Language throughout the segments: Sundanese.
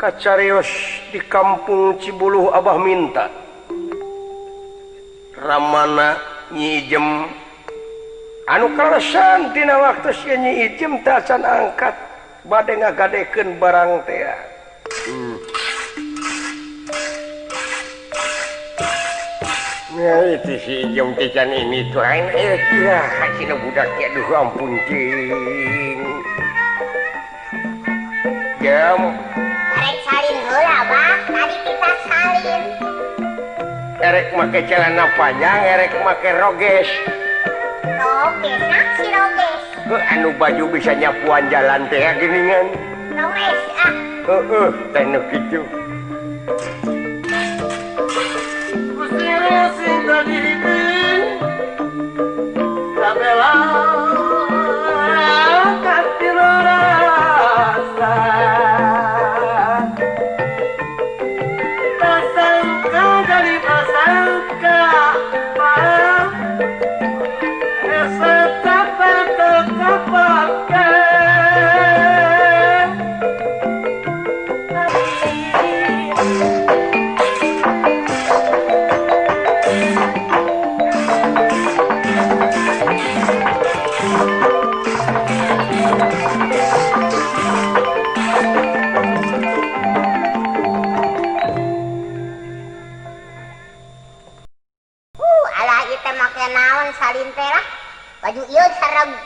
Kacarios di kampung Cibuluh Abah minta Ramana Nyi Ijem anu kalesan dina waktu sia Nyi Ijem tacan angkat bade ngagadekeun barang teh. Nah, itu si Ijem teh can ini tuh aing ya cina budak teh aduh ampun cing. Jam erek salin heula Bah, tadi kita salin. Erek make celana panjang, erek make roges. Roges, nah si roges. Heuh, anu baju bisa nyapuan jalan teh geuningan. Roges ah. Heueuh, teh nu kitu.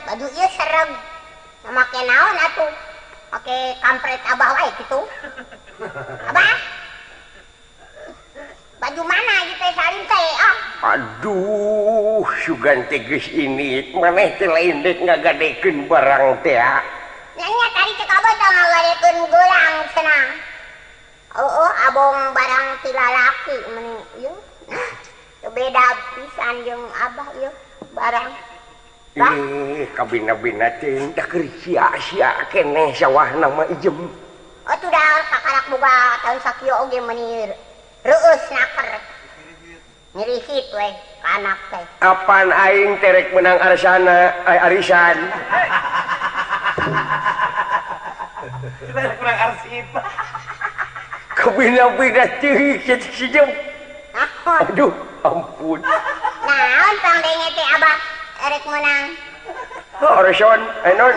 Baju ieu sereg. Make naon atuh? Make kampret abah wae kitu. Abah. Baju mana ieu teh salin teh ah? Aduh, sugan teh geus ini maneh teh lain dek ngagadekeun barang teh ah. Nya nya tadi cek abah teh ngagadekeun gelang cenah. Oh, abong barang ti lalaki meni ieu. Teu beda pisan jeung abah ieu barang. Ih, kabina-bina teh da keur sia-sia keneh sawahna mah Ijem. Oh, tuh dah kakarak boga tahun sakieu oge meuni reueus naker. Nyerihit we ka anak teh. Apan aing teh rek meunang arsana, ay arisan. Rek meunang arsip. Kabina-bina teh si Ijem. Aduh, ampun. Naon tong denge teh abah? Erek menang. Oh, Orson, enon.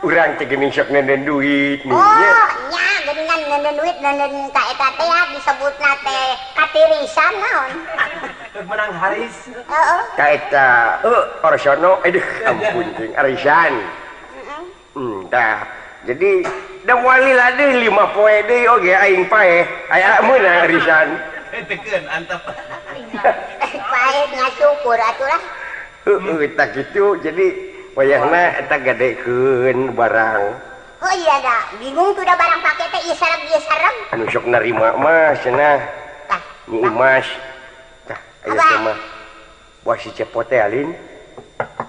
Urang teh geuning sok nenden duit nih. Oh, nya geuningan nenden duit nenden ka eta teh ya disebutna teh katirisan naon. Menang haris. Heeh. Ka eta, Orsono, aduh ampun ting arisan. Heeh. Tah. Jadi da moal lila deui 5 poe deui oge aing paeh. Aya meunang arisan. Teukeun antep. Paeh ngasyukur atuh lah. Heeh, tak gitu. Jadi wayahna eta gadekeun barang. Oh iya dah, bingung tuh dah barang pake teh ieu sareng ieu sareng. Anu sok narima mah cenah. Tah, Nyi Imas. Tah, aya teh mah. Buah si cepot teh alin.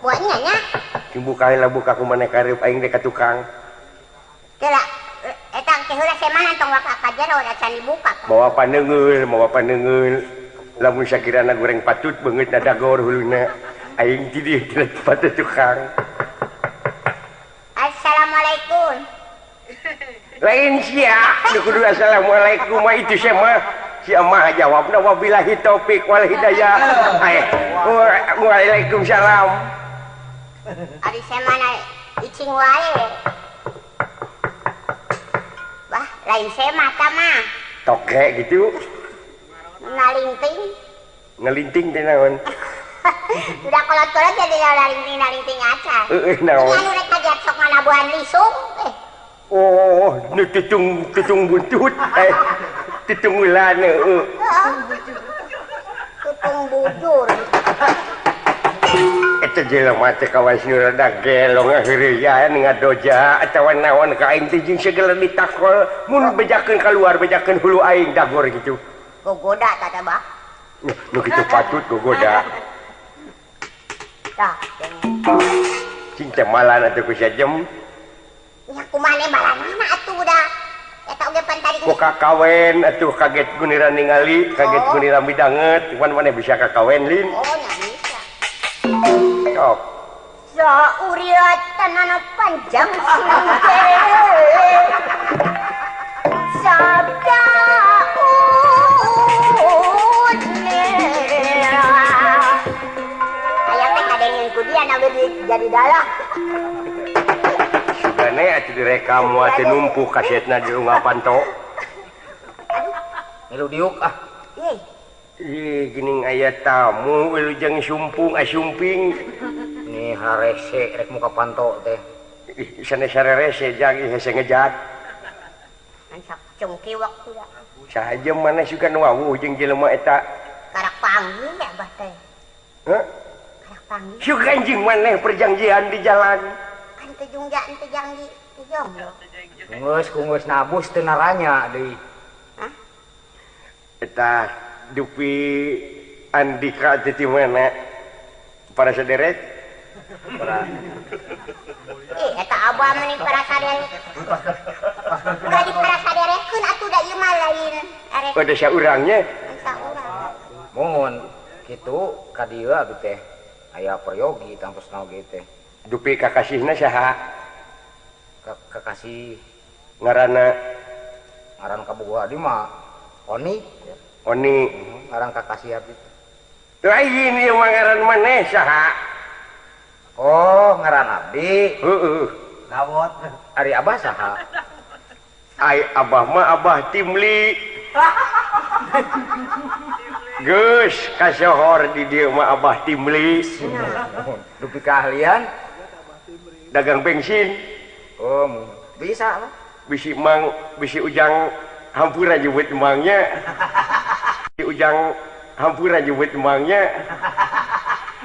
Buahnya nya. Cing buka heula buka ku maneh kareup aing dek ka tukang. Teh eta teh heula semana tong waka ka jero da can dibuka. Mawa paneungeul, mawa paneungeul. Lamun sakirana goreng patut beungeut na dagor huluna. Aing ti dieu tina patut tukang. Assalamualaikum. Lain sia, nu kudu assalamualaikum mah itu sia mah. Sia mah jawabna wabillahi taufik wal hidayah. Waalaikumsalam. Ari semana icing wae. Wah, lain sema ta mah. Toke gitu. Ngalinting. Ngalinting teh naon? Sudah kolot-kolot jadi ngalinting-ngalinting aja. Heeh, naon? Ini anu rek kajian sok nganabuhan lisung. Oh, nu tutung tutung buntut. Tutungulan heeh. Tutung bujur. Eta jelema teh kawas nu rada gelong heureuyan ngadoja atawa naon ka aing teh jeung segala ditakol mun bejakeun kaluar bejakeun hulu aing dagor gitu. Gogoda tah teh bah. Nu kitu patut gogoda. Tah. Cinta malan atuh ku sajem. Nya kumaha malanana atuh da. Eta oge pan tadi. Ku kakawen atuh kaget gunira ningali, kaget gunira midanget, cuman maneh bisa kakawen lin. Oh, nya bisa. Sok. Sauriatan anu panjang singkere. dalah. Sugane atuh direkam moal teu numpuk kasetna di unggal panto. Milu diuk ah. Ih, geuning aya tamu wilujeng sumpung asumping. Nih harese rek muka panto teh. Ih, sanes harese jang ih hese ngejat. Ansak cungkiwak pula. Saha mana sugan wawuh jeung jelema eta. Karak panggil ya abah teh. Hah? Karak panggil. Sugan jeung maneh perjanjian di jalan. Kan teu jungja teu janji teu jomblo. Geus ku geus nabus teu naranya deui. Hah? Eta dupi Andika teh ti mana? Para saderek? Para. Ih, eta abah meni para saderek. Ulah di para saderekeun atuh da ieu mah lain. Arek. Oh, da saurangnya. Saurang. Mohon kitu ka dieu abdi teh aya peryogi tamposna oge teh. Dupi kakasihna saha? Kakasih ngaranna ngaran kabogoh abdi mah Oni. Oni ngaran kakasih abdi. Lain ieu mah ngaran maneh saha? Oh, ngaran abdi. Heeh. Dawot. Ari abah saha? Ai abah mah abah Timli. Geus kasohor di dieu mah abah Timli. Dupi keahlian dagang bensin. Oh, bisa lah. Bisi mang bisi ujang hampura jebut emangnya. Bisi ujang hampura jebut emangnya.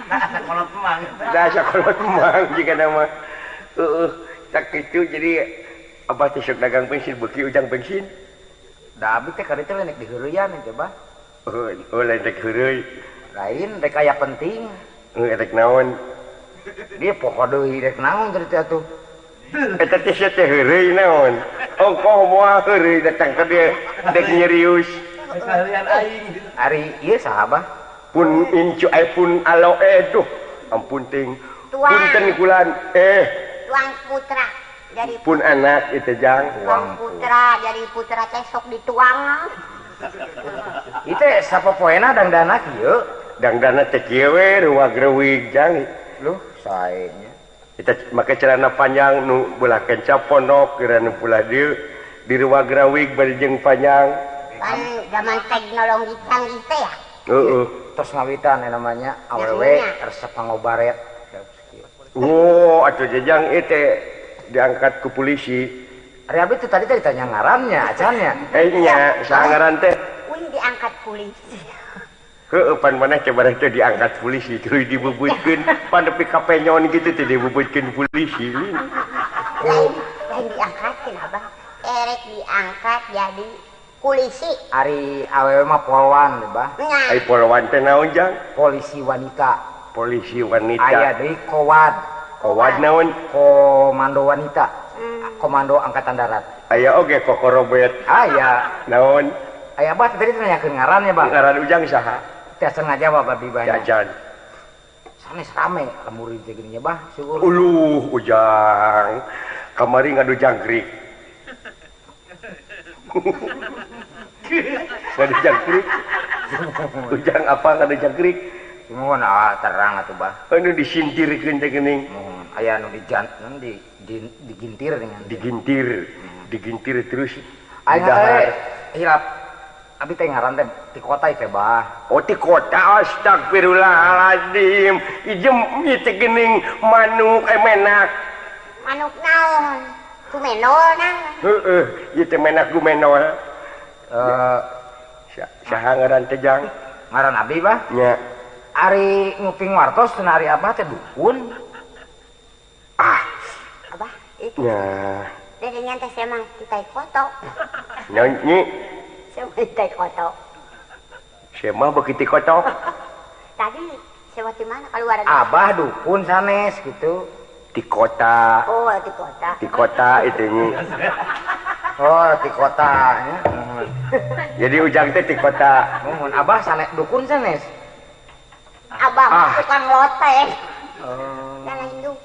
Nah, kolot emang. Dah sakolot emang jika nama. Heeh, tak kitu jadi abah teh sok dagang bensin beuki ujang bensin. Da abdi teh kari teh lain rek diheureyan teh bah. Oh, lain rek heureuy. Lain rek aya penting. Heuh, rek naon? Dia poho deui rek naon teh atuh. Eta teh sia teh heureuy naon? Ongkoh moal heureuy datang ka dieu dek nyerius. Heureyan aing. Ari ieu saha bah? Pun incu ai pun alo duh ampun ting. Punten kulan tuang putra jadi pun anak itu jang tuang putra jadi putra teh sok dituang. Itu sapa poena dangdana kieu? Dangdana teh kieu we ruwagreuwig jang. Luh saenya. Kita make celana panjang nu belah kenca pondok geura nu belah dieu di ruwagrawig bari jeung panjang. Kan zaman teknologi canggih teh ya. Heeh. Tos ngawitan namanya awewe resep pangobaret. Oh, atuh jejang ieu teh diangkat ke polisi. Ari abdi teh tadi teh ditanya ngarannya, acannya. Nya, saha ngaran teh? Uing diangkat polisi. Heueuh, pan maneh teh bareh teh diangkat polisi tuluy dibubutkeun, pan nepi ka penyon kitu teh dibubutkeun polisi. Lain diangkatkeun abah. Erek diangkat jadi polisi. Ari awewe mah polwan bah. Ai polwan teh naon jang? Polisi wanita. Polisi wanita. Aya deui kowad. Kowad naon? Komando wanita. Komando Angkatan Darat. Aya oge kokorobet. Aya. Naon? Aya bah tadi nanyakeun ngarannya bah. Ngaran ujang saha? Teh sengaja bah abdi banyak. Jajan. Sanes rame lemur teh geuning bah syukur. Uluh ujang. Kamari ngadu jangkrik. Ngadu jangkrik. Ujang apa ngadu jangkrik? Mohon ah terang atuh bah. Anu disintirkeun teh geuning. Mohon aya anu digintir dengan digintir. Digintir terus. Aing teh hilap abi teh ngaran teh ti kota teh bah. Oh ti kota astagfirullahaladzim. Ijem ieu teh geuning manuk menak. Manuk naon? Gumenol nang. Heeh, ieu teh menak gumenol. Saha ngaran teh jang? Ngaran abi bah? Nya. Ari nguping wartos cenah ari abah teh dukun. Ah. Abah itu. Nya. Dede teh semang ti tai koto. Nya nyi. Semang ti tai koto. Semah beuki ti koto. Tadi sewa di mana keluar? Abah dukun sanes gitu. Di kota. Oh, di kota. Di kota itu nyi. Oh, di kota nya. Jadi ujang teh di kota. Mohon abah sanes dukun sanes. Abah tukang lotek.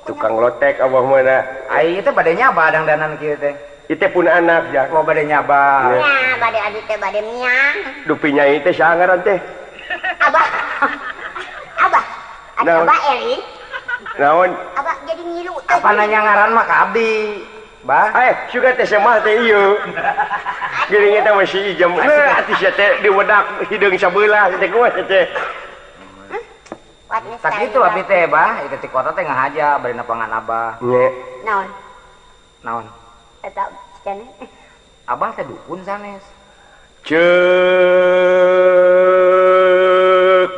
Tukang lotek abah mana? Ai itu bade nyaba dangdanan kieu teh. Itu pun anak ya. Oh bade nyaba. Nya bade abdi teh bade miang. Dupi nyai teh saha ngaran teh? Abah. Abah. Abah Eli. Naon? Abah jadi ngilu teh. Apa nanya ngaran mah ka abdi? Bah. Suka teh semah teh ieu. Geuning eta mah si Ijem. Nah, atuh sia teh diwedak hideung sabelah teh kumaha teh. Sakitu abdi teh, Bah, ieu teh kota teh ngahaja bari nepangan Abah. Nya. Naon? Naon? Eta cenah. Abah teh dukun sanes. Ceuk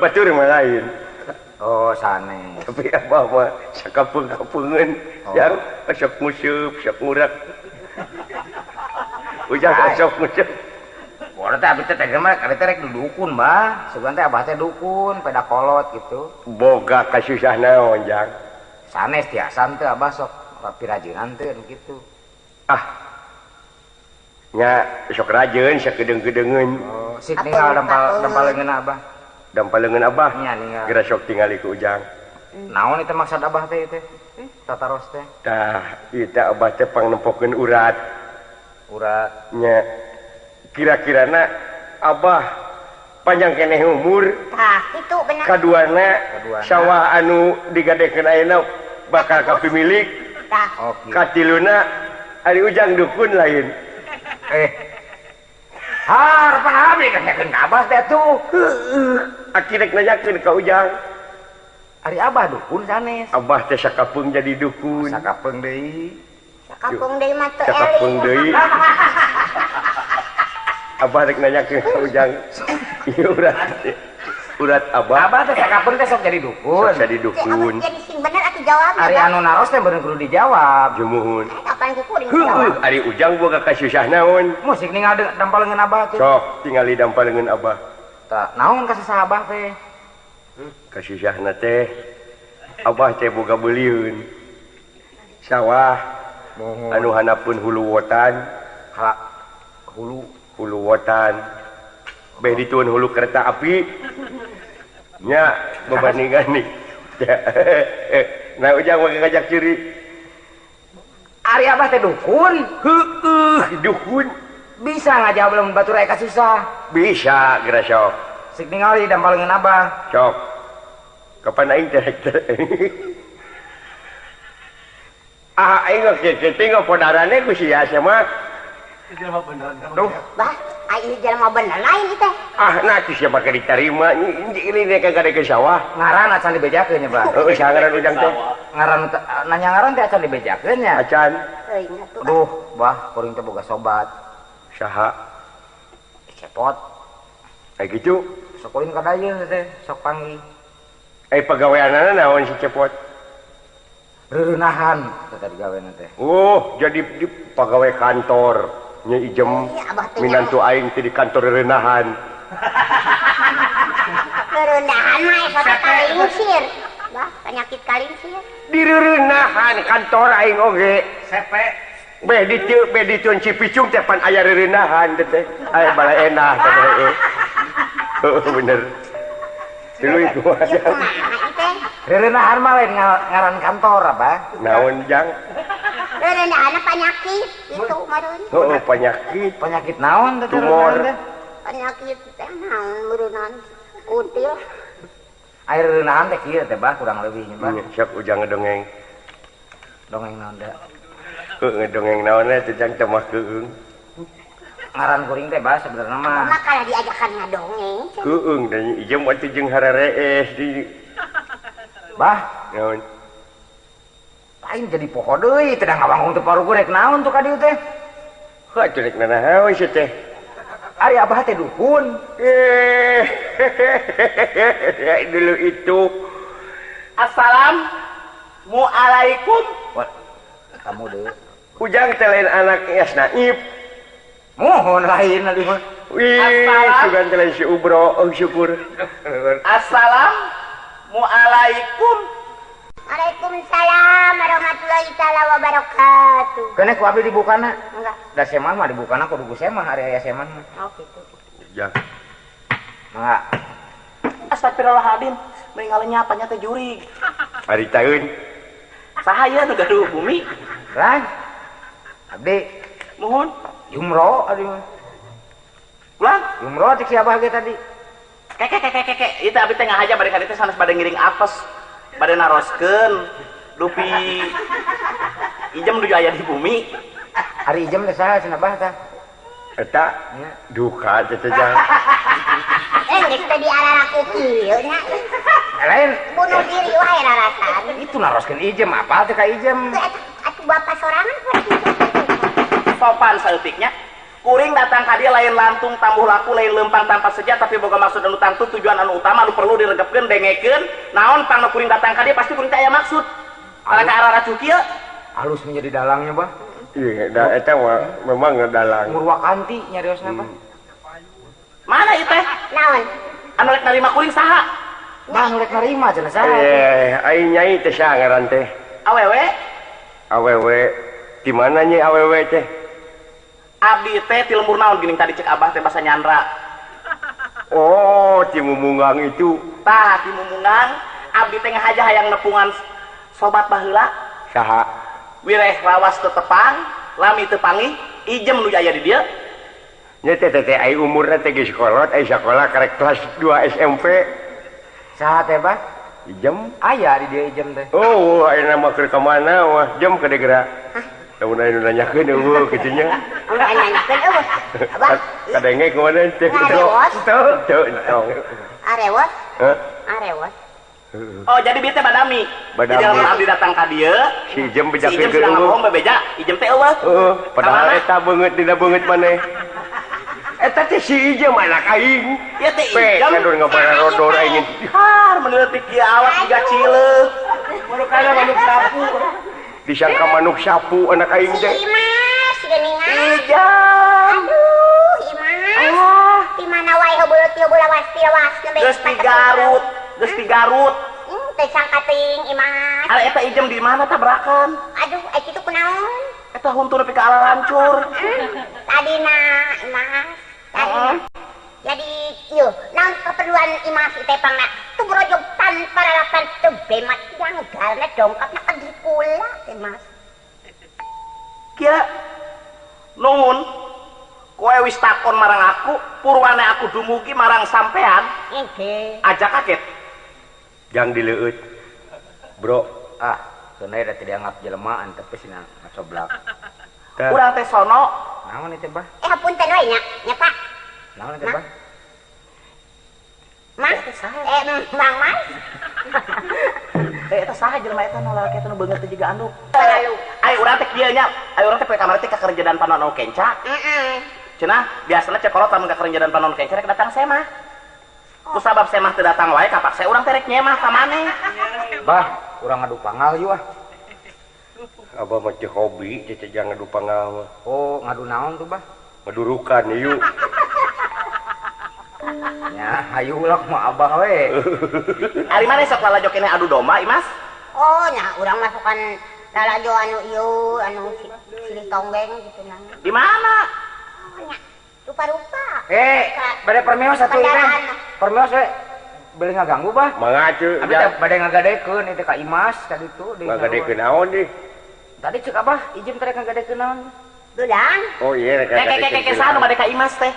batur mah lain. Oh, sanes. Tapi abah mah sakapeung-kapeungeun, jang sok nguseup, sok ngurak. Ujang sok nguseup. Boleh teh abdi teh teh mah abdi teh rek dukun, Bah. Sugan teh abah teh dukun, peda kolot gitu. Boga kasusah naon, Jang? Sanes tiasan teh abah sok pirajeunan teh nu kitu. Ah. Nya sok rajeun sakedeung-kedeungeun. Oh, sik ninggal dampal leungeun abah. Dampal leungeun abah. Nya ninggal. Geura sok tingali ku Ujang. Naon itu maksud abah teh ieu teh? Tataros teh. Tah, ieu teh abah teh pangnempokeun urat. Urat. Nya kira-kirana abah panjang keneh umur. Tah, kitu bener. Kaduana sawah anu digadekeun ayeuna bakal kapimilik. Tah. Oh, kitu. Katiluna ari Ujang dukun lain. Harapan abdi nanyakeun ka abah teh atuh. Heueuh, aki rek nanyakeun ka Ujang. Ari abah dukun sanes. Abah teh sakapeung jadi dukun. Sakapeung deui. Sakapeung deui mah teu eling. Sakapeung deui. Abah rek nanyakeun ka Ujang. Ieu urat abah. Abah teh sakapeung teh sok jadi dukun. Sok jadi dukun. Jadi sing bener atuh jawabna. Ari anu naros teh bener kudu dijawab. Jumuhun. Kapan ku kuring jawab? Ari Ujang boga kasusah naon? Musik ningal dampal leungeun abah teh. Sok tingali dampal leungeun abah. Tah, naon kasusah abah teh? Kasusahna teh abah teh boga beuliun. Sawah anu hanapun hulu wotan. Ha, hulu hulu wotan. Beh dituun hulu kereta api. Nya bebandingan nih. Nah Ujang mah ngajak ciri. Ari abah teh dukun. Heueuh, dukun. Bisa ngajawab lamun batur aya kasusah. Bisa geura sok. Sik ningali dampal leungeun abah. Sok. Kapan aing teh? Ah, aing geus tinggal podarane ku sia sia mah. Jelema bener. Duh, bah, ai jelema bener lain ieu teh. Ah, nah sia make diterima ini rek kagade ke sawah. Ngaran acan dibejakeun nya, Bah. Heueuh, sangaran Ujang teh. Ngaran nanya ngaran teh acan dibejakeun nya. Acan. Teuing atuh. Duh, bah, kuring teh boga sobat. Saha? Cepot. Ai kitu. Sok ulin ka dayeuh teh, sok panggih. Ai pagaweanana naon si Cepot? Reureunahan teh tadi gawena teh. Oh, jadi di pagawe kantor. Nya Ijem minantu aing teh di kantor reureunahan. Reureunahan mah eta teh kalingsir. Bah, penyakit kalingsir. Di reureunahan kantor aing oge. Sepe. Beh ditu beh ditun Cipicung teh pan aya reureunahan teh teh. Aya bala enah teh heueuh. Heueuh bener. Tuluy kumaha. Reureunahan mah lain ngaran kantor apa? Naon Jang? Reureunahan penyakit itu meureun. Heueuh penyakit. Penyakit naon teh? Tumor. Penyakit teh naon meureunnan kuntil. Air reureunahan teh kieu teh bah kurang lebih nya bah. Sok Ujang ngedongeng. Dongeng naon da? Heueuh ngedongeng naon teh Jang teh mah keung. Ngaran kuring teh bah sebenarnya mah. Mah kalah diajakan ngadongeng. Keung da ieu mah teh jeung hararees di Bah, naon? Lain jadi poho deui teh ngawangkong teu parugu rek naon tuh ka dieu teh. Heuh atuh rek nanaon sia teh. Ari abah teh dukun. Dulu itu. Assalamualaikum. Kamu deh. Ujang teh lain anak Yas Naib. Mohon lain atuh mah. Wih, sugan teh lain si Ubro, oh syukur. Assalamualaikum. Waalaikumsalam warahmatullahi taala wabarakatuh. Kene ku abdi dibukana? Enggak. Da semah mah dibukana kudu ku semah ari aya semah mah. Oh gitu. Ya. Mangga. Astagfirullahaladzim, mending ngalenyapanya teh jurig. Ari taeun. Saha ieu nu gaduh bumi? Lah. Abdi Mohon. Jumro abdi mah. Ulang. Jumro cek si abah ge tadi. Keke keke keke, ieu teh abdi teh ngahaja bade ka dieu teh sanes bade ngiring apes. Bade naroskeun dupi Ijem nuju aya di bumi. Ari Ijem teh saha cenah bah tah? Eta duka teh jang. Geus teh diararaku kieu nya. Lain bunuh diri wae rarasan. Itu naroskeun Ijem apal teh ka Ijem. Atuh bapak sorangan sopan saeutiknya. Kuring datang ka dieu lain lantung tambuh laku lain leumpang tanpa seja tapi boga maksud anu tangtu tujuan anu utama anu perlu diregepkeun dengekeun naon pangna kuring datang ka dieu pasti kuring teh aya maksud. Karena ka arah racu kieu halus menjadi dalangnya bah. Iya, da eta memang dalang. Murwakanti nyariosna bah. Mana ieu teh? Naon? Anu rek narima kuring saha? Bah nu rek narima cenah saha? Aing nyai teh saha ngaran teh? Awewe. Awewe. Di mana nya awewe teh? Abdi teh ti lembur naon geuning tadi cek abah teh basa nyandra. Oh, ti Mumungang itu. Tah, ti Mumungang abdi teh ngahaja hayang nepungan sobat baheula. Saha? Wireh lawas teu tepang, lami teu pangih, Ijem nu aya di dieu. Nya teh teh ai umurna teh geus kolot, ai sakola karek kelas 2 SMP. Saha teh bah? Ijem aya di dieu Ijem teh. Oh, ayeuna mah keur ka mana wah, jem ka geura. Lamun aya nu nanyakeun eueuh kitu nya. Mun aya nanyakeun eueuh. Abah. Kadenge kumaha teh? Teu, teu entong. Arewos? Hah? Arewos. Oh, jadi bieu teh badami. Jadi lamun abdi datang ka dieu, si Ijem bejakeun si Ijem sedang ngabohong bebeja, Ijem teh eueuh. Heeh, padahal eta beungeut dina beungeut maneh. Eta teh si Ijem anak aing. Ieu teh Ijem. Kadon ngabarodor aing. Har, meneleutik ieu awak jiga cileuk. Manuk kana manuk sapu. Disangka manuk sapu anak aing teh. Si Imas geuningan. Ijem. Aduh, Imas. Di mana wae heubeul tieu lawas tiawas nembe. Geus di Garut, geus di Garut. Teu sangka teuing Imas. Ari eta Ijem di mana tabrakan? Aduh, ai kitu kunaon? Eta huntu nepi ka alancur. Tadina Imas. Tadina. Jadi ieu naon keperluan Imas teh pangna tumrojog tanpa rarapan teu bemat janggalna dongkapna ka kula teh Mas. Kieu nuhun kowe wis takon marang aku, purwane aku dumugi marang sampean. Inggih. Aja kaget. Jang dileueut. Bro, ah, seuneu da teu dianggap jelema antep sina ngacoblak. Urang teh sono. Naon ieu teh, Bah? Hapunten we nya, nya Pak. Naon ieu teh, Bah? Mas, Mang Mas. Eta saha jelema eta nu lalaki eta nu beungeut teh jiga anduk. Ai urang teh kieu nya, ai urang teh poe kamari teh ka karenjadan panon kenca. Heeh. Cenah biasana cek kolot lamun ka karenjadan panon kenca rek datang semah. Kusabab semah teu datang wae kapaksa urang teh rek nyemah ka maneh. Bah, urang ngadu pangal yeuh ah. Abah mah teh hobi teh jang ngadu pangal mah. Oh, ngadu naon tuh, Bah? Ngadurukan ieu. Nya, hayu ulah kumaha abah we. Ari maneh sok lalajo keneh adu domba, Imas? Oh, nya urang masukan lalajo anu ieu anu silih tonggeng gitu nah. Di mana? Oh, nya rupa-rupa. Bade permios atuh teh. Permios we beli ngaganggu, Bah. Mangga atuh. Abi teh bade ngagadekeun ieu teh ka Imas ka ditu. Ngagadekeun naon deui? Tadi cek Abah ijem teh rek ngagadekeun naon? Dulang. Oh iya rek ngagadekeun. Ke saha nu bade ka Imas teh?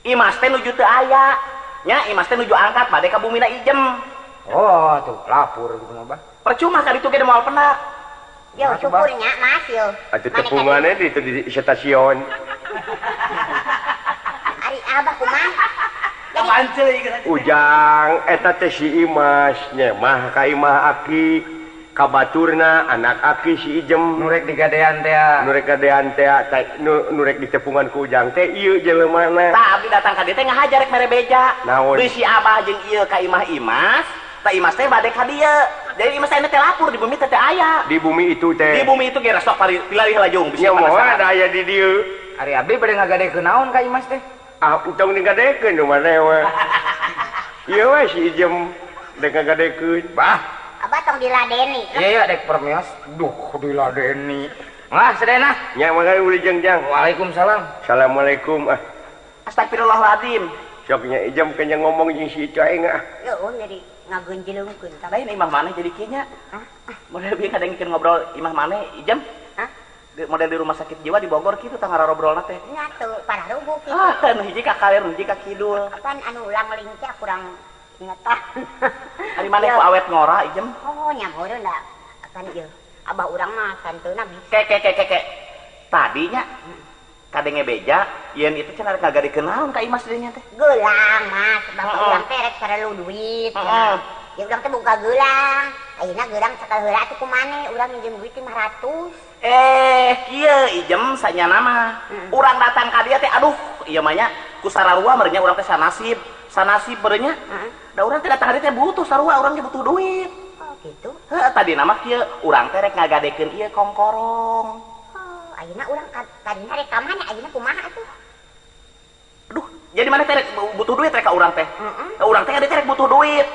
Imas teh nuju teu aya. Nya Imas teh nuju angkat bade ka bumina Ijem. Oh, tuh lapor gitu mah, Bah. Percuma ka ditu ge moal penak. Yo syukurnya Mas yo. Atuh tepungannya di itu di stasiun. Ari Abah kumaha? Ujang eta teh si Imas nyemah ka imah aki kabaturna anak aki si Ijem nu rek digadean teh nu rek gadean teh nu rek ditepungan ku Ujang teh ieu jelemana. Tah abdi datang ka dieu teh ngahajar rek mere beja. Naon? Deui si Abah jeung ieu ka imah Imas, tah Imas teh bade ka dieu. Jadi Imas teh lapur di bumi teh teh aya. Di bumi itu teh. Di bumi itu ge resok pilih lajung bisi penasaran. Nya moal aya di dieu. Ari abdi bade ngagadekeun naon ka Imas teh? Ah, entong digadekeun nu maneh we. Ieu we si Ijem dek ngagadekeun. Bah, Abah tong diladeni. Iya iya dek permios. Duh, diladeni. Mah sedena. Nya mangga ulijeng jang. Waalaikumsalam. Assalamualaikum. Ah. Astagfirullahaladzim. Sok nya Ijem kanya ngomong jeung si itu aing ah. Eueuh jadi ngagenjelengkeun tah. Lain imah maneh jadi kieu nya. Model bieu kadangikeun ngobrol imah maneh Ijem. Hah? Model di rumah sakit jiwa di Bogor kitu tah ngarobrolna teh. Nya teu pararuguh kitu. Ah, nu hiji ka kaler, nu hiji ka kidul. Apaan anu langling teh kurang Ingatan. Ari maneh ku awet ngora ijem? Oh, nya meureun da. Kan ieu abah urang mah santeuna bisa. Ke. Tadinya kadenge beja, yen itu cenah rek ngagadekeun naon ka Imas dinya teh? Gelang, Mas. Bapak urang teh rek parelu duit. Heeh. Ya urang teh boga gelang. Ayeuna gelang sakal heula atuh ku maneh, urang minjem duit 500. Kieu ijem sanyana mah. Urang datang ka dieu teh aduh, ieu mah nya ku sararua meureun nya urang teh sanasib. Sanasib meureun nya. Da urang teh datang ka dieu teh butuh sarua, urang ge butuh duit. Oh, gitu. Heuh, tadina mah kieu, urang teh rek ngagadekeun ieu kongkorong. Oh, ayeuna urang tadina rek ka mana? Ayeuna kumaha atuh? Aduh, jadi maneh teh rek butuh duit rek ka urang teh. Heeh. Urang teh rek butuh duit.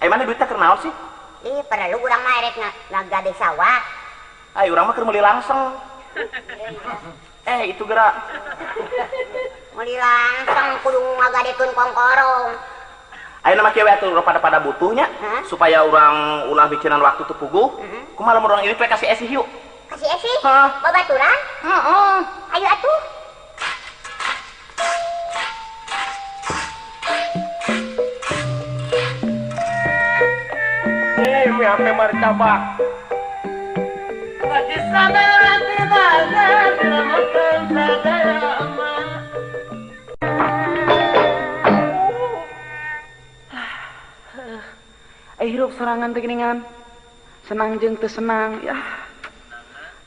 Maneh duitnya keur naon sih? Ih, perlu urang mah rek ngagade sawah. Ai urang mah keur meuli langseng. Itu gerak. Meuli langseng kudu ngagadekeun kongkorong. Ayeuna mah kieu we atuh pada butuhnya supaya urang ulah bikinan waktu teu puguh. Kumaha lamun urang ini teh kasih esih yuk. Kasih esih? Babaturan? Heeh. Ayo atuh. HP martabak. Hirup sorangan teh geuningan. Senang jeung teu senang ya.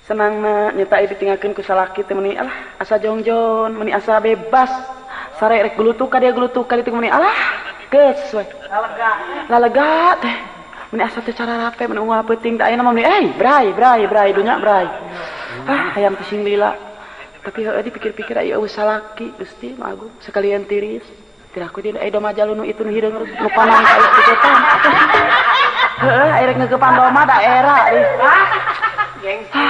Senangna nyeta ditinggalkeun ku salaki teh meuni alah asa jongjon, meuni asa bebas. Sare rek gulutuk ka dia gulutuk ka ditu meuni alah geus we. Lalega. Lalega teh. Meni asa teh cara rape, meni unggal peuting teh ayeuna mah meni bray bray bray dunya bray. Ah, hayang pising lila. Tapi heueuh dipikir-pikir aya eueuh salaki Gusti nu agung sekalian tiris. Tiraku di aya doma jalu nu itu nu hideung nu panang ka ieu tiketan. Heueuh aya rek ngeukepan doma daerah deui. Gengsi.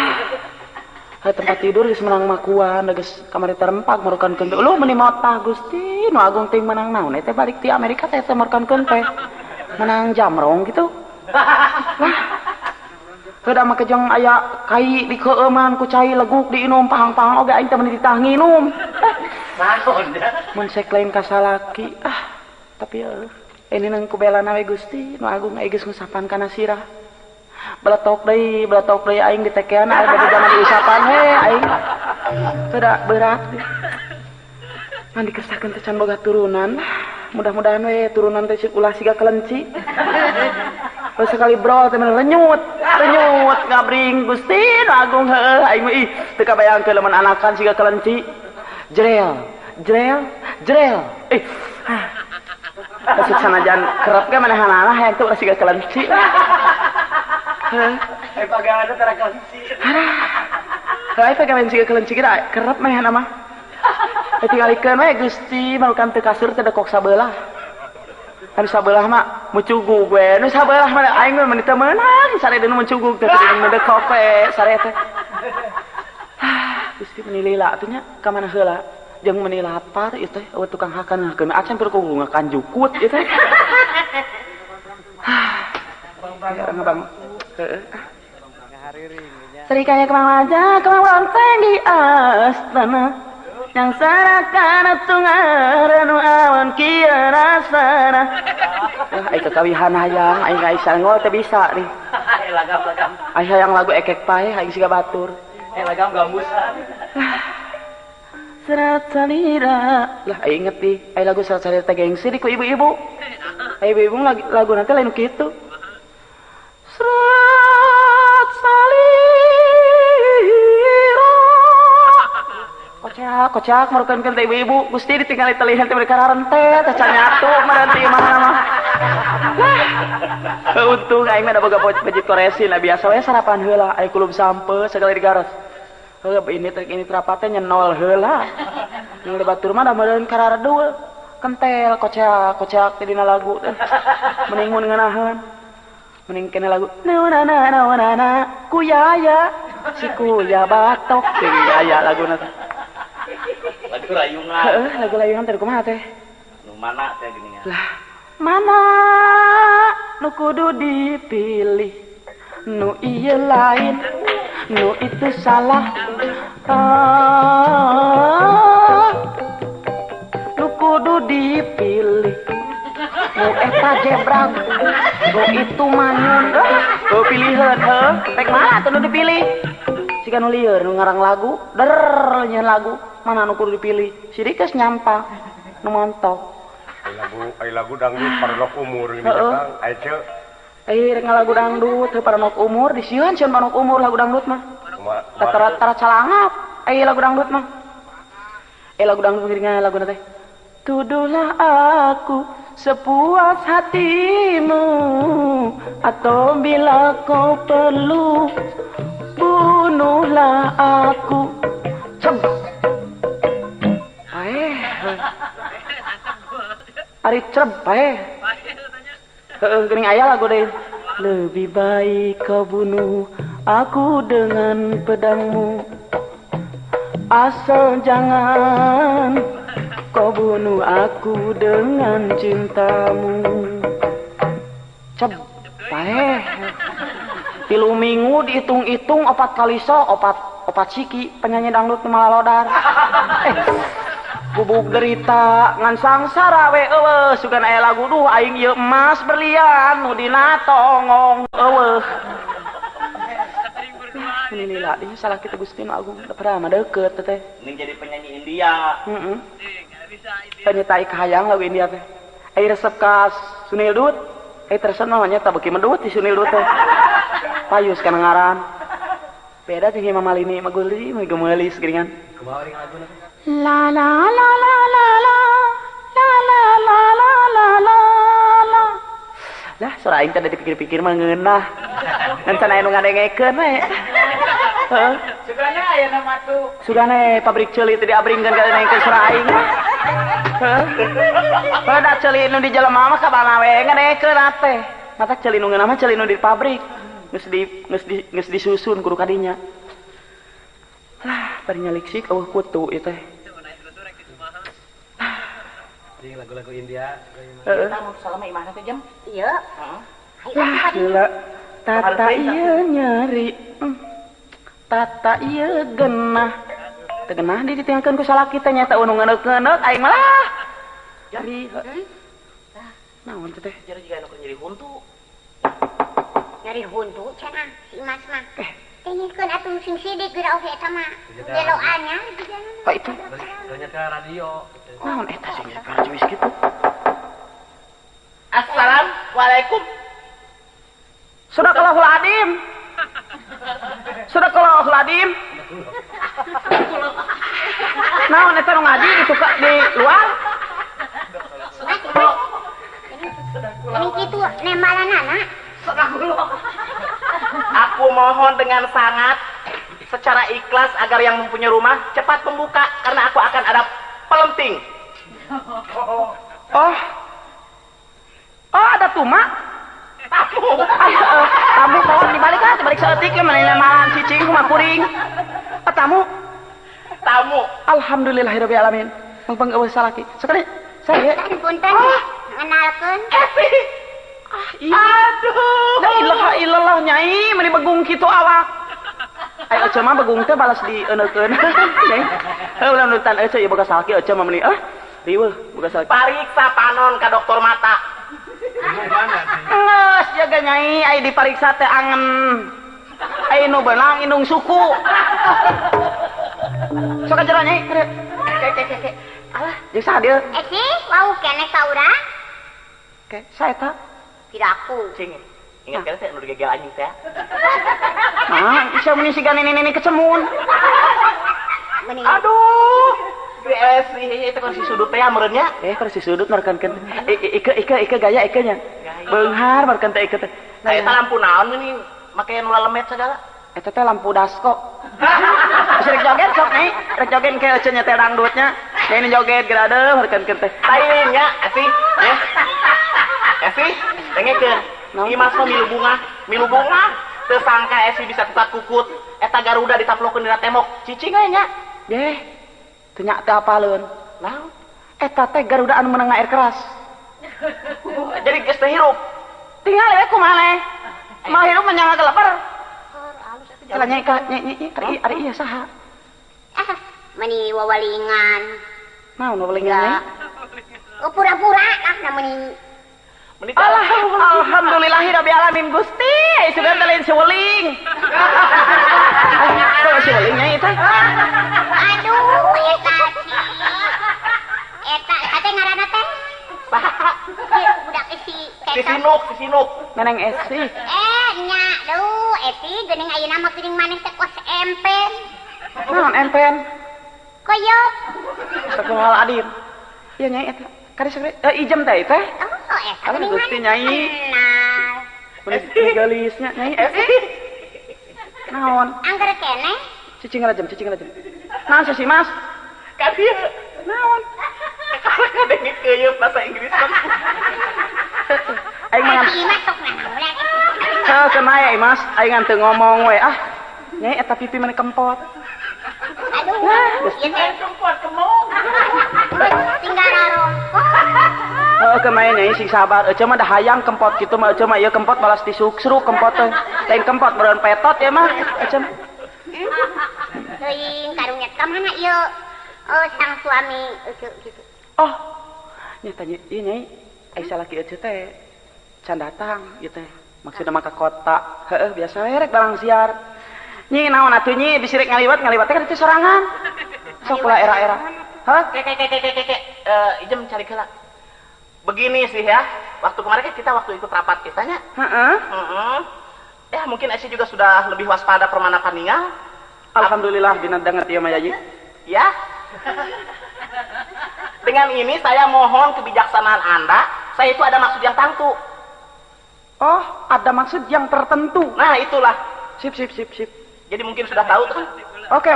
Heuh tempat tidur geus menang makuan geus kamari terempak marukankeun teh. Uluh meuni motah Gusti nu agung teh menang naon teh balik ti Amerika teh teh marukankeun teh. Menang jamrong gitu. Lah, heuda mah kejeng aya kai dikeueuman ku cai leguk diinum pahang-pahang oge aing teh meuni ditah nginum. Naon da? Mun sek lain ka salaki ah, tapi ini nang ku belana we Gusti nu agung aing geus ngusapan kana sirah. Beletok deui aing ditekean aing bade zaman diusapan he aing. Heuda berat. Ngan dikersakeun teh can boga turunan. Mudah-mudahan we turunan teh ulah siga kelenci. Terus sekali bro teh renyut, renyut ngabring Gusti nu agung heueuh aing mah ih teu kabayangkeun lamun anakan siga kelenci. Jrel, jrel, jrel. Ih. Kasih sanajan kerep ge manehanana hayang teh ulah siga kelenci. Heuh. Ai pagawean teh kelenci. Heuh, ai pagawean siga kelenci ge kerep manehna mah. Tinggalikeun we Gusti malukan teu kasur teh dekok sabelah. Anu sabelah mah mucugug we. Nu sabelah mah aing mah meuni teu meunang sare deun mucugug teh deun dekok we sare teh. Gusti meuni lila atuh nya ka mana heula jeung meuni lapar ieu teh eueuh tukang hakan hakeun acan keur kudu ngakan jukut ieu teh. Bang. Heeh. Serikaya kemang raja kemang lonteng di astana. Yang sarakan tungaranu awan kieu rasana. Wah, ai kakawihan hayang aing ngaisan ngol teh bisa nih. Lagam-lagam. Ai hayang lagu ekek pae aing siga batur. Lagam gambusan. Serat salira. Lah aing inget nih, ai lagu serat salira teh gengsi di ku ibu-ibu. Ai ibu-ibu lagu nanti lain kitu. Serat salira. Kocak, kocak merukankeun teh ibu-ibu. Gusti ditinggali telihan teh mereka rentet, teh can nyatu meureun ti imahna mah. Lah, untung aing mah da boga bejit koresin, nah biasa we sarapan heula, aya kulub sampe segala digaros. Heuh ini teh ini terapate nyenol heula. Nu batur mah da meureun kararedul. Kentel kocak, kocak ti dina lagu teh. Mending mun ngeunaheun. Mending kene lagu na na na na na na kuyaya si kuya batok teh aya laguna teh. Lagu rayungan. Heeh, lagu rayungan teh kumaha teh? Nu mana teh geuningan? Lah, mana nu kudu dipilih? Nu ieu lain, nu itu salah. Ah, nu kudu dipilih. Nu Jebrak go itu manyun heuh pilihan heuh rek mana atuh nu dipilih siga nu lieur nu ngarang lagu der nyeun lagu mana nu kudu dipilih sidik geus nyampa nu montok ai lagu dangdut paranok umur ini Kang ai ceu rek ngalagu dangdut teu paranok umur disieun sieun paranok umur lagu dangdut mah tara calangap ai lagu dangdut mah lagu dangdut geuningan laguna teh tuduhlah aku sepuas hatimu atau bila kau perlu bunuhlah aku. Cem. Ari cerep paeh. Heeh geuning aya lagu deui. Lebih baik kau bunuh aku dengan pedangmu asal jangan kau bunuh aku dengan cintamu. Cep paeh. 3 minggu dihitung-hitung 4 kali so, 4 siki penyanyi dangdut malah lodar. Gubuk derita ngan sangsara we eueuh sugan aya lagu duh aing ieu emas berlian nu dina tongong eueuh. Ini lila, ini salah kita Gusti Nu Agung, padahal mah deukeut teh. Ini jadi penyanyi India. Heeh. Penyetai kahayang lagu India teh. Ai resep ka Sunil Dut, ai tersen mah nya tah beuki medut di Sunil Dut teh. Payus kana ngaran. Beda jeung Mama Lini mah guli mah gemeulis geuningan. Kumaha ring laguna teh? La la la la la la la la la la la la. Lah suara aing teh dipikir-pikir mah ngeunah. Ngan can aya nu ngadengekeun we. Heeh. Sugana aya nama tuh. Sugana pabrik ceuli teh diabringkeun ka dengekeun suara aing. Heeh. Pada ceuli nu di jelema mah kabana we ngadengekeun teh. Mata ceuli nu ngeunah mah ceuli nu di pabrik. Geus disusun kudu kadinya. Lah, bari nyaliksik eueuh kutu ieu teh. Jeung lagu-lagu India. Heeh. Salama imahna teh jam? Ieu. Heeh. Lah, gila. Tata ieu nyeri. Tata ieu genah. Teu genah di ditinggalkeun ku salaki teh nya teh nu ngeuneuh-ngeuneuh aing mah lah. Jadi naon teh? Jadi jiga anu nyeri huntu. Nyeri huntu cenah si Imas mah. Tengikeun atuh sing sidik geura oge eta mah. Geloan nya. Pak itu. Ternyata radio. Naon eta sing radio geus kitu. Assalamualaikum. Sadaqallahul adzim. Sadaqallahul adzim. Naon eta nu ngaji itu di luar? Ini kitu nembalanana. Aku mohon dengan sangat secara ikhlas agar yang mempunyai rumah cepat membuka karena aku akan ada pelenting. Oh. Oh, ada tuma. Tamu. Tamu tolong dibalik ah, dibalik saeutik ya mana lamaran cicing kumaha kuring. Oh, tamu. Tamu. Alhamdulillahirabbil alamin. Mangpang eueuh salaki. Sekali saya. Punten. Ngenalkeun. Ah, iya. Aduh. La ilaha illallah nyai meuni begung kitu awak. Ai ece mah begung teh balas dieneukeun. Nyai. Heuh ulah nurutan ece ieu boga salaki ece mah meuni ah. Riweuh boga salaki. Pariksa panon ka dokter mata. Geus jaga nyai ai dipariksa teh angen. Ai nu beunang indung suku. Sok jero nyai. Ke ke ke. Alah, jeung saha dieu? Esi, wau keneh ka urang. Ke, saeta. Tidak aku. Cing. Ingat kan saya nu digegel anjing teh. Nah, bisa meni siga nini-nini kecemun. Aduh. Esi, itu kursi sudut teh meureun nya. Kursi sudut markankeun. Ike gaya ike nya. Beunghar markan teh ike teh. Nah, eta lampu naon ini make nu lalemet segala? Eta teh lampu dasko. Bisa rek joget sok nih, rek joget ke ece nya teh dangdutnya. Ini joget gerade markankeun teh. Lain nya, Esi. Ya. Esi, dengekeun. Imas mah milu bunga. Teu sangka Esi bisa kukat kukut. Eta Garuda ditaplokeun dina tembok. Cicing we nya. Yeh. Teu nya teu apaleun. Naon? Eta teh Garuda anu meunang air keras. Jadi geus teu hirup. Tinggal we kumaha leh. Mah hirup mah nyanga geleper. Salah nyai ka nyai ari ieu saha? Ah, meuni wawalingan. Naon wawalingan? Oh, pura-pura lah na meuni. Alah, alhamdulillahirabbil alamin Gusti. Sugan teh lain si weling. Kok si weling nya ieu teh? Aduh, eta si. Eta kate ngaranna teh? Saha? Budak si Si Sinuk, si Sinuk. Neneng Esi. Eh, nya, duh, Esi geuning ayeuna mah geuning maneh teh kos empen. Naon empen? Koyok. Astagfirullahaladzim. Ieu nyai eta. Kari sakri ijem teh teh. Oh, eta geuning Gusti nyai. Kenal. Meni geulisnya nyai. Naon? Angger keneh. Cicing rajem, cicing rajem. Naon sih Mas? Ka dieu. Naon? Kadenge keuyeup bahasa Inggris. Aing mah masuk naon. Heuh, kumaha Mas? Aing ngan teu ngomong we ah. Nyai eta pipi meni kempot. Aduh, ieu teh kempot kemong. Tinggal rarongkot. Heuh, kumaha nyai sing sabar. Ece mah da hayang kempot kitu mah ece mah ieu kempot balas disuksruk kempot teh. Lain kempot beureun petot ya mah. Ece mah. Teuing karunya ka mana ieu? Oh, sang suami ece kitu. Oh, nya tanya ieu nyai, ai salaki ece teh can datang ieu teh. Maksudna mah ka kota. Heueuh, biasa we rek barang siar. Nyi naon atuh nyi bisi rek ngaliwat ngaliwat teh kan teh sorangan. Sok ulah era-era. Hah? Ke ke. Ijem cari heula. Begini sih ya, waktu kemarin kan kita waktu ikut rapat kitanya. Heeh. Heeh. Ya mungkin Esi juga sudah lebih waspada permana paningal. Alhamdulillah dina danget ieu mah Yayi. Ya. Dengan ini saya mohon kebijaksanaan Anda, saya itu ada maksud yang tangtu. Oh, ada maksud yang tertentu. Nah, itulah. Sip. Jadi mungkin sudah tahu kan? Oke.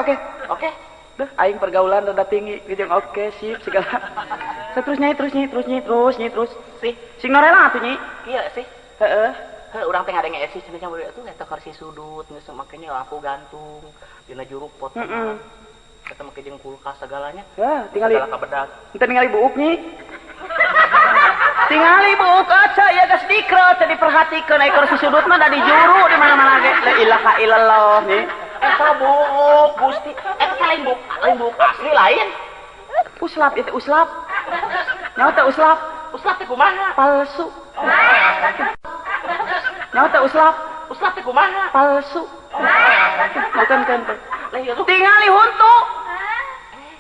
Oke. Duh, aing pergaulan rada tinggi gitu. Oke, sip segala. Terus nyai, terus. Sih. Sing norela atuh nyi. Iya sih. Heeh. Heuh, urang teh ngadenge Esi cenah nya atuh eta kursi sudut geus makanya lampu gantung dina juruk pot. Heeh. Eta make jeung kulkas segalanya. Ya, tingali. Segala kabedag. Ente ningali buuk nyi. Tingali buuk aca ya geus dikro teu diperhatikeun ai kursi sudut mah da di juru di mana-mana ge. La ilaha illallah nyi. Eta buuk Gusti. Eta lain buuk asli lain. Uslap itu uslap. Nyawa teh uslap. Uslap teh kumaha? Palsu. Nyawa teh uslap. Uslap teh kumaha? Palsu. Bukan kan. Tingali huntu.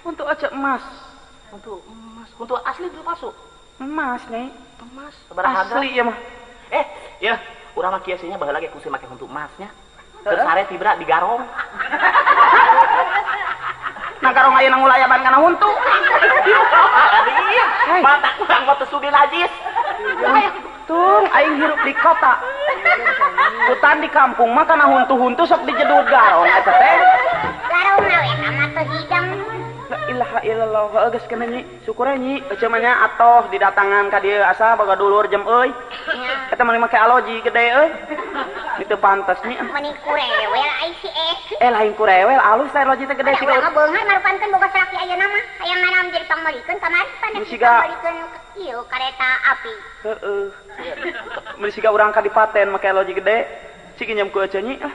Huntu aja emas. Huntu emas. Huntu asli itu palsu. Emas nih. Emas. Sabaraha harga? Asli ya mah. Ya, urang mah kieu sih nya baheula ge kusi make huntu emasnya. Terus sare tibra digarong. Nah garong ayeuna ngulayaban kana huntu. Mata urang mah teu sudi najis. Tung aing hirup di kota. Hutan di kampung mah kana huntu-huntu sok dijedug garong eta teh. Garong we eta mah teu hidang. La ilaha illallah, heuh geus kana nyi. Syukur nyi, ece mah nya atoh didatangan ka dieu asa boga dulur jem euy. Eta mah make aloji gede euy. Itu pantas nyi. Meni kurewel ai si Esi. Lain kurewel alus teh aloji teh gede siga. Urang mah beunghar marupankeun boga salaki ayeuna mah. Hayang manaon jadi pangmeulikeun kamari pan pangmeulikeun ieu kareta api. Heeh. Meuni siga urang ka dipaten make aloji gede. Cik nyem ku ece nyi ah.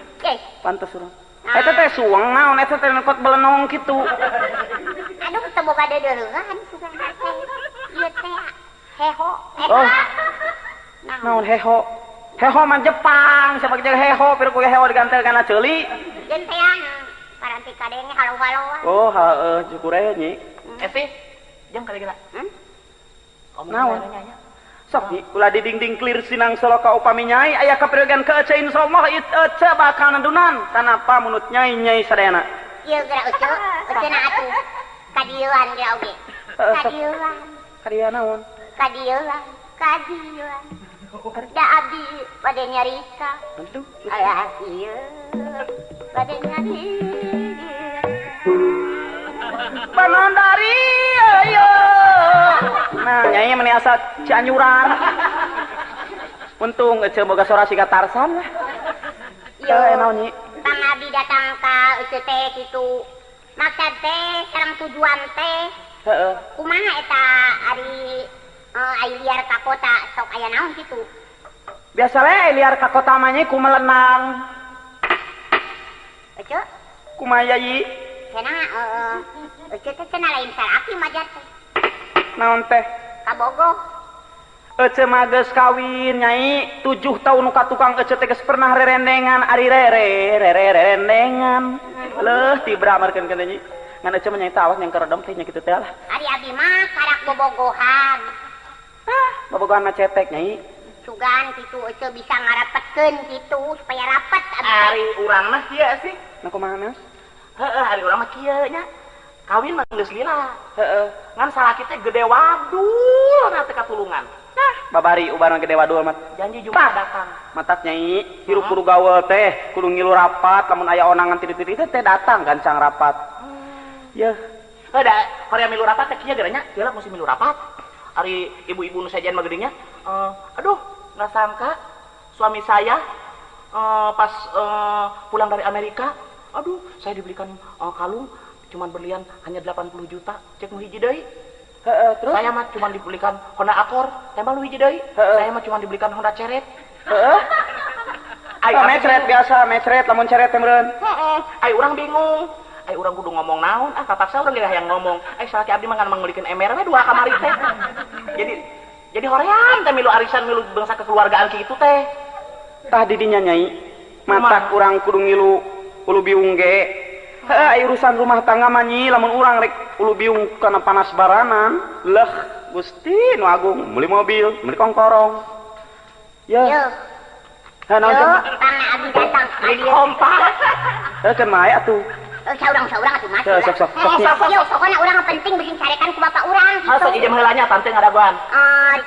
Pantes urang. Eta teh suang naon eta teh nekot belenong kitu. Aduh teu boga deudeuhan sugan teh. Ieu teh heho. Oh. Naon heho? Heho mah Jepang, siapa jeung heho, pir ku heho digantel kana ceuli. Jeung teh paranti kadenge halo-haloan. Oh, heeh, syukur aya nyi. Esi, jam kali gila. Naon? Sok nyi, ulah didingding clear sinang soloka upami nyai aya kapriyogan ka ece insyaallah ece bakal nandunan tanapa munut nyai nyai sadayana. Ieu geura ece, ece na atuh. Kadieuan geura oge. Kadieuan. Kadieuan naon? Kadieuan, kadieuan. Da abdi bade nyarita. Aduh. Alah ieu bade nyarita. Panandari ayo. Nah, nyai meni asa Cianjuran. Untung ece boga sora siga Tarsan lah. Ieu naon nyi? Pang abdi datang ka ece teh kitu. Maksud teh sareng tujuan teh. Heeh. Kumaha eta ari ai liar ka kota sok aya naon kitu? Biasa we ai liar ka kota mah nyi kumelenang. Ece? Kumaha yai? Cenah ece teh cenah lain salaki majar teh. Naon teh? Kabogoh. Ece mah geus kawin nyai 7 tahun nu ka tukang ece teh geus pernah rerendengan ari rere rere rerendengan. Leuh tibra markeun keun nyi. Ngan ece mah nyai tawas yang keredem teh nya kitu teh lah. Ari abi mah karak bobogohan. Ah, bobogohan mah cetek nyai. Sugan kitu ece bisa ngarapetkeun kitu supaya rapet abi. Ari urang mah kieu sih. Nah kumaha Mas? Heeh, ari urang mah kieu nya. Kawin mah geus lila. Heeh. Ngan salaki teh gede wadul na teh katulungan. Nah, babari ubarna gede wadul mah. Janji Jumat datang. Matak nyai, hirup kudu gaul teh, kudu ngilu rapat, lamun aya onangan titik-titik teh datang gancang rapat. Yeuh. Heuh da Korea milu rapat teh kieu geura nya, kieu lah musim milu rapat. Ari ibu-ibu nu sajian mah geuning nya, aduh, nggak sangka suami saya pas pulang dari Amerika, aduh, saya dibelikan kalung cuman berlian hanya 80 juta, cek nu hiji deui. Heeh, terus saya mah cuma dibelikan Honda Accord, tembak lu hiji deui. Saya mah cuma dibelikan Honda Ceret. Heeh. Ai mecret biasa, mecret lamun ceret teh meureun. Heeh, ai urang bingung. Ai urang kudu ngomong naon? Ah kapaksa urang ge hayang ngomong. Ai salaki abdi mah ngan manggulikeun ember we dua kamari teh. Jadi hoream teh milu arisan milu bangsa kekeluargaan kitu teh. Tah di dinya nyai, matak urang kudu ngilu ulu biung ge. Heuh, ai urusan rumah tangga mah nyi lamun urang rek ulu biung kana panas baranan, leuh Gusti nu agung meuli mobil, meuli kongkorong. Yeuh. Heuh naon teh? Pangna abdi datang ka dieu. Kompak. Heuh keun mae atuh. Saurang-saurang atuh Mas. Sok sok sok. Yo, pokona urang penting beuking carekan ku bapak urang kitu. Sok ijem heula nya tante ngadagoan.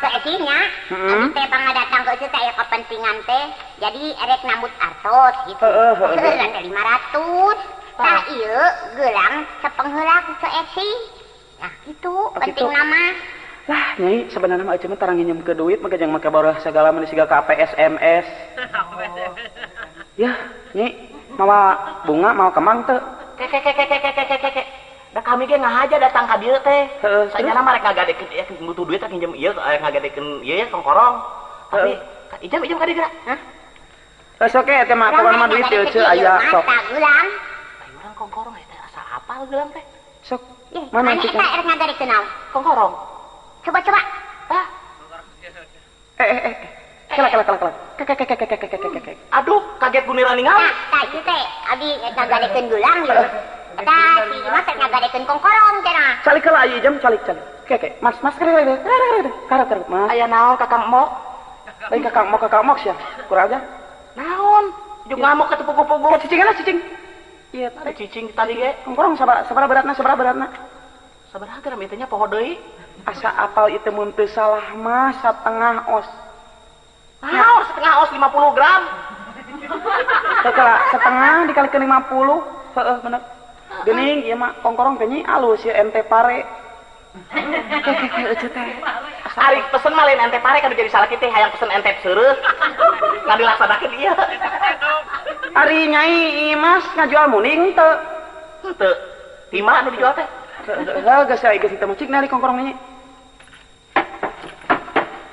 Ke esi nya. Abdi teh pangadatang ke esi teh aya kepentingan teh. Jadi erek nambut artos gitu. Heeh, 500. Tah ieu gelang sapeungheula ku esi. Nah, kitu penting nama. Lah, nyai sebenarnya mah ece mah tarang nginjem ke duit mah jang make barah segala mah siga ka SMS. Yah, nyai mawa bunga mawa kembang teu. Ke ke ke ke ke ke ke. Da kami ge ngahaja datang ka dieu teh. Sanyana mah rek ngagadekeun ieu butuh duit rek nginjem ieu ngagadekeun ieu ya kongkorong. Tapi ijem ijem ka dieu geura. Hah? Sok ge teh mah pokona mah duit ieu ce aya sok. Gelang. Ai urang kongkorong eta asa apal gelang teh. Sok. Mana eta erek ngagadekeun naon? Kongkorong. Coba-coba. Ah. Kela kela kela kela. Ke ke ke ke ke ke ke. Aduh, kaget gunira ningali. Tah, ieu teh abdi ngagadekeun gelang ieu. Eta si Imas teh ngagadekeun kongkorong cenah. Calik heula ieu jam calik calik. Ke ke. Mas mas kare kare kare kare kare mas. Aya naon Kakang Mok? Lain Kakang Mok sia. Kurang aja. Naon? Juk ngamuk ka pugu-pugu. Cicing lah cicing. Iya, tadi cicing tadi ge. Kongkorong sabaraha beratna sabaraha beratna? Sabaraha gram ieu teh nya poho deui. Asa apal ieu mun teu salah mah satengah os. Naon setengah os 50 gram. Teu setengah dikalikeun 50. Heeh bener. Geuning ieu mah kongkorong teh nyi alus ieu ente pare. Ke ece teh. Ari pesen mah lain ente pare kan jadi salaki teh hayang pesen ente seureuh. Ngan dilaksanakeun ieu. Ari nyai Imas ngajual muning teu? Henteu. Tima anu dijual teh. Heuh geus aya geus teu cik nali kongkorong nyi.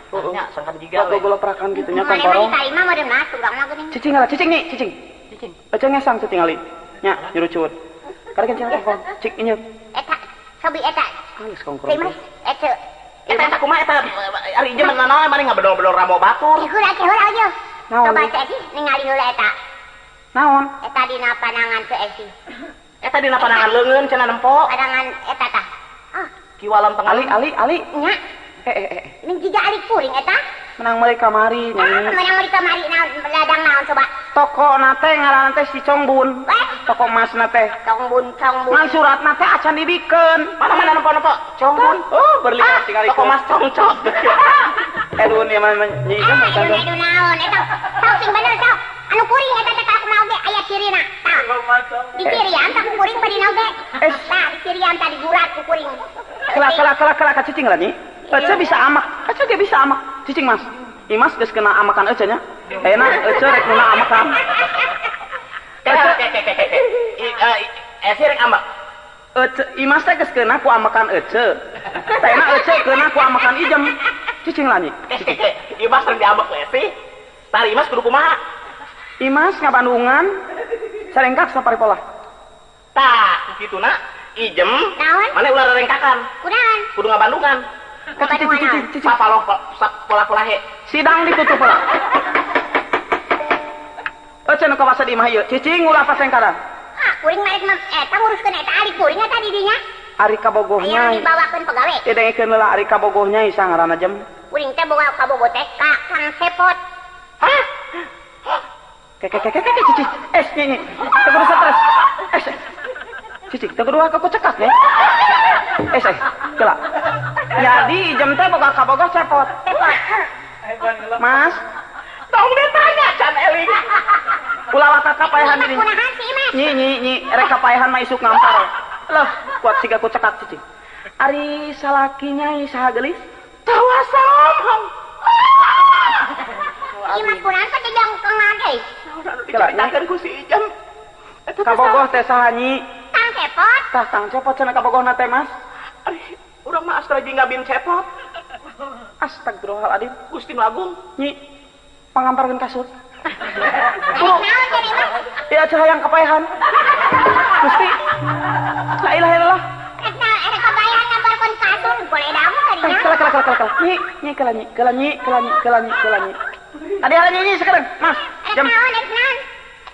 Nya sangkan jiga we. Gogol perakan kitu nya kongkorong. Mana diterima meureun mah urang mah geuning. Cicing lah, cicing nih, cicing. Cicing. Ece ngesang teu tingali. Nya nyerucut. Karek cenah kongkorong. Cik inyeut. Eta sobi eta. Geus kongkorong. Mas, ece. Eta eta kumaha eta ari ieu mah naon mane ngabedol-bedol ramo batur. Heula ke heula ieu. Coba cek esi ningali heula eta. Naon? Eta dina panangan cek esi. Eta dina panangan leungeun cenah nempo. Panangan eta tah. Ah, kiwalan tengah. Ali ali ali. Nya. Ning jiga ali kuring eta. Menang meuli kamari nyai. Menang meuli kamari naon ladang naon coba. Toko na teh ngaranna teh si Congbun. Toko emasna teh. Congbun, Congbun. Ngan suratna teh acan dibikeun. Mana-mana nempo-nempo. Congbun. Oh, berlihat tinggal toko emas congcok. Edun ieu mah nyi mah. Edun naon eta. Sok sing bener sok. Anu kuring eta teh aku mau ge aya cirina. Tah. Di cirian tah ku kuring bari naon ge. Tah di cirian tah digurat ku kuring. Kela kela kela kela ka cicing lah nyi. Ece bisa amak, ece ge bisa amak. Cicing mas, Imas geus kena amakan ece nya. Ayeuna ece rek kena amakan. Ece ece rek amak. Ece Imas teh geus kena ku amakan ece. Ayeuna ece kena ku amakan ijem. Cicing lah nyi. Imas rek diamak ku esi. Tah Imas kudu kumaha? Imas ngabandungan sarengkak saparipolah. Tah, kituna ijem. Naon? Mane ulah rerengkakan. Kunaon? Kudu ngabandungan. Cicing. Sapaloh pola-pola he. Sidang ditutup heula. Ece nu kawasa di imah ieu. Cicing ulah pasengkaran. Ah, kuring mah rek eta nguruskeun eta ari kuring eta di dinya. Ari kabogohnya. Aya dibawakeun pegawe. Teu dengekeun heula ari kabogohnya isa ngaranna jem. Kuring teh boga kabogoh teh ka Kang Cepot. Hah? Ke cicing. Es nyi. Teu kudu stres. Es. Cicing teu kudu aku cekak ya. Es kela. Jadi jem teh boga kabogoh Cepot. Cepot. Mas, tong ditanya can eling. Ulah waka kapaehan ini. Nyi nyi nyi rek kapaehan mah isuk ngampar. Loh, kuat siga ku cekak cicing. Ari salaki nyai saha geulis? Tawasa omong. Imas kunaon teh jangkengan euy. Diceritakeun ku si Ijem. Kabogoh teh saha nyi? Kang Cepot. Tah Kang Cepot cenah kabogohna teh Mas. Ari urang mah astra jingga bin Cepot. Astagfirullahaladzim. Gusti nu agung. Nyi, pangamparkeun kasur. Buru. Ya cah hayang kapaehan. Gusti. La ilaha illallah. Eta erek kapaehan ngamparkeun kasur boleh damu tadinya. Kala kala kala kala. Nyi, nyi kala nyi, kala nyi, kala nyi, kala nyi, kala nyi. Tadi ala nyi sekarang, Mas. Jam. Naon, rek naon?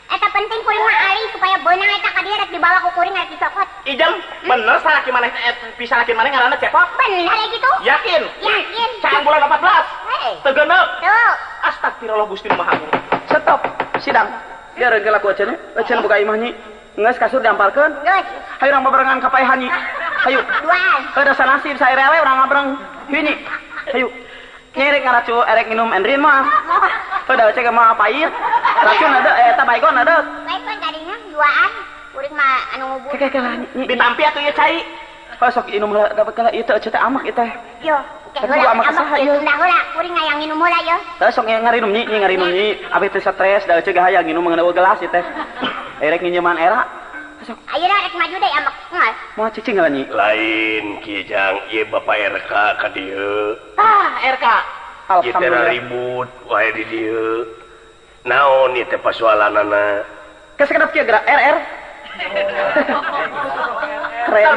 Eta penting kuring mah ali supaya beunang eta ka dieu rek dibawa ku kuring rek dicokot. Ijem, bener salaki maneh bisa laki maneh ngaranna Cepot? Bener ya gitu? Yakin? Yakin. Can bulan 14. Heuh. Teu genep. Tuh. Astagfirullah Gusti nu Maha Agung. Stop. Sidang. Dia reung laku eceun, eceun buka imah nyi. Geus kasur diamparkeun. Geus. Hayu urang babarengan ka paehan nyi. Hayu. Duaan. Heuh dasa nasib saerewe urang ngabreng. Hayu nyi. Hayu. Nyi rek ngaracu erek minum endrin mah. Heuh da ece mah pahit. Racun ada eta baygon ada. Baygon tadinya duaan. Kuring mah anu ngubur. Ke ke lah nyi. Ditampi atuh ieu cai. Heuh sok inum heula dapat kala ieu teh ece teh amak ieu teh. Yo. Tapi amak saha ieu? Tunda heula, kuring hayang nginum heula ieu. Teu sok ngarinum nyi, nyi ngarinum nyi. Abeh teh stres da ece hayang nginum ngeuneuh gelas ieu teh. Erek nginjeman era. Sok. Ayeuna rek maju deui amak ngal. Moal cicing heula nyi. Lain Ki Jang ieu Bapak RK ka dieu. Tah RK. Alhamdulillah ribut wae di dieu. Naon ieu teh pasualanana? Kesekedap kieu gerak RR. Keren.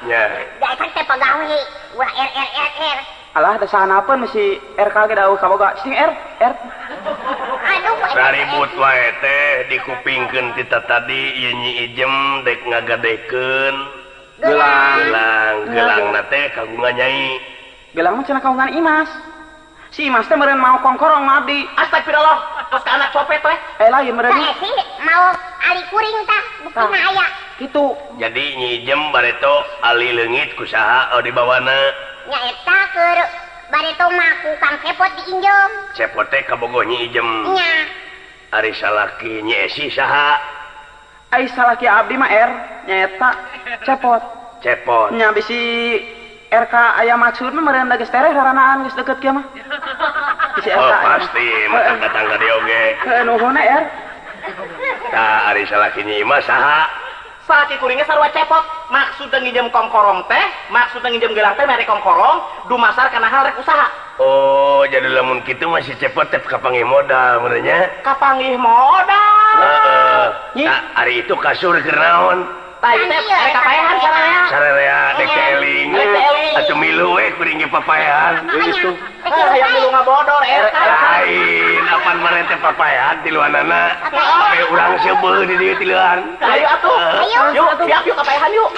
Nya. Da kan teh pagawe ulah R R R R. Alah da sahanapeun mesti RK ge da kaboga. Cicing R R. Aduh, ribut wae teh dikupingkeun ti tadi ieu Nyi Ijem dek ngagadekeun gelang. Gelang, gelangna teh kagungan nyai. Gelang mah cenah kagungan Imas. Si Imas teh meureun mau kongkorong mah abdi. Astagfirullah, tos ka anak copet teh. Eh lain meureun. Tah si mau ali kuring tah buktina aya. Kitu. Jadi Nyi Ijem bareto ali leungit ku saha dibawana? Nya eta keur bareto mah ku Kang Cepot diinjem. Cepot teh kabogoh Nyi Ijem. Nya. Ari salaki Nyi Esi saha? Ai salaki abdi mah R nyaeta Cepot. Cepot. Nya bisi RK aya maksud mah meureun geus tereh raranaan geus deukeut kieu mah. Bisi RK. Oh pasti mah datang ka dieu oge. Heuh nuhun R. Tah ari salaki Nyi Imas saha? Salaki kuringnya sarua Cepot. Maksudna nginjem kongkorong teh, maksudna nginjem gelang teh mere kongkorong dumasar kana hal rek usaha. Oh, jadi lamun kitu mah si Cepot teh kapanggih modal meureun nya. Kapanggih modal. Heeh. Tah ari itu kasur keur naon? Tah ieu teh rek kapaehan sararea. Sararea dek teh eling. Atuh milu we kuring ge papaehan. Gitu. Hayang milu ngabodor eta. Lain apan mare teh papaehan tiluanana. Sampai urang seubeuh di dieu tiluan. Ayo atuh. Ayo. Yuk, siap yuk kapaehan yuk.